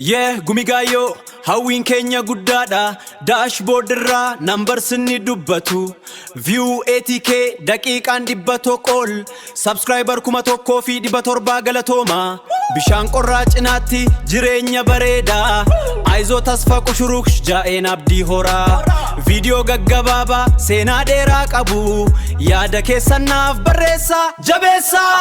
Yee gumigaayyoo hawwiin keenya guddaadha. Dashboard irraa numbers ni dubbatu. View ATK daqiiqaan 100 ol. Subscriber 1700 galatooma. Bishaan qorraa cinaatti jireenya bareedaa. Ayizoo tasfa qushuruksh jaa'een abdii horaa. Viidiyoo gaggabaabaa seenaa dheeraa qabu. Yaada keessan naaf barreessaa jabeessaa.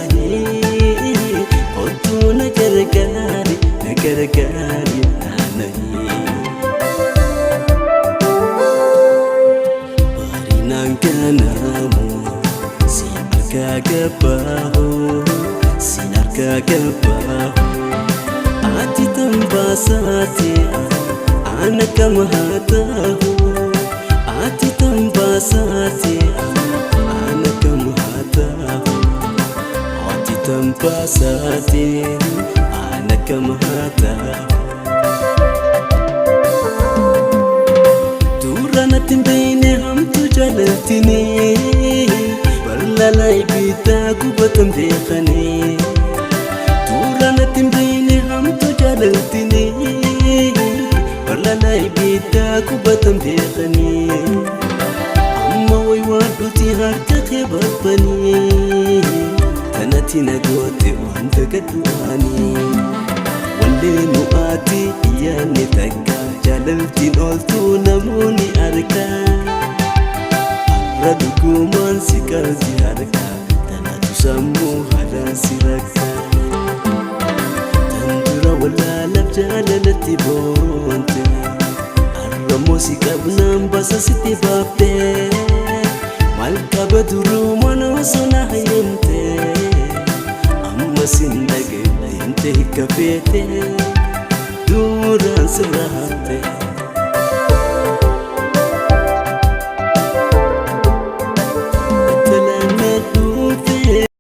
Sirraanii kottuu na gargaari, na gargaari naanna'ii. Barinaan kanamu si argaa gabbaahu, si argaa gabbaahu. Ati tambaasaati ana kam haa ta'u, ati tambaasaati ana kam haa ta'u. Ati tambaasaati ana kam haa ta'u. Dura natti hin beekne hamtu jaalatini, bal'alaa ibiddaa gubatan beekanii. Dura natti hin beekne hamtu jaalatini, bal'alaa ibiddaa gubatan beekanii. Amma wayi waadduuti harka kee barbanii, tanatti na goote wanta gaddu'anii. Wallee nu ati yaadne takka jaalaltiin ooltu namoonni argaa. Har'a dhugumaan si qabdi harka, tanaatu sammuu haalaan si rakka. Tan dura wallaalaaf jaalalatti boonte, har'a immoo si qabnaan basa sitti baafte. Maal qaba durumaan osoo na hayyamte, amma sin dhagaye deemte hiika feete, duraan sirra hafte.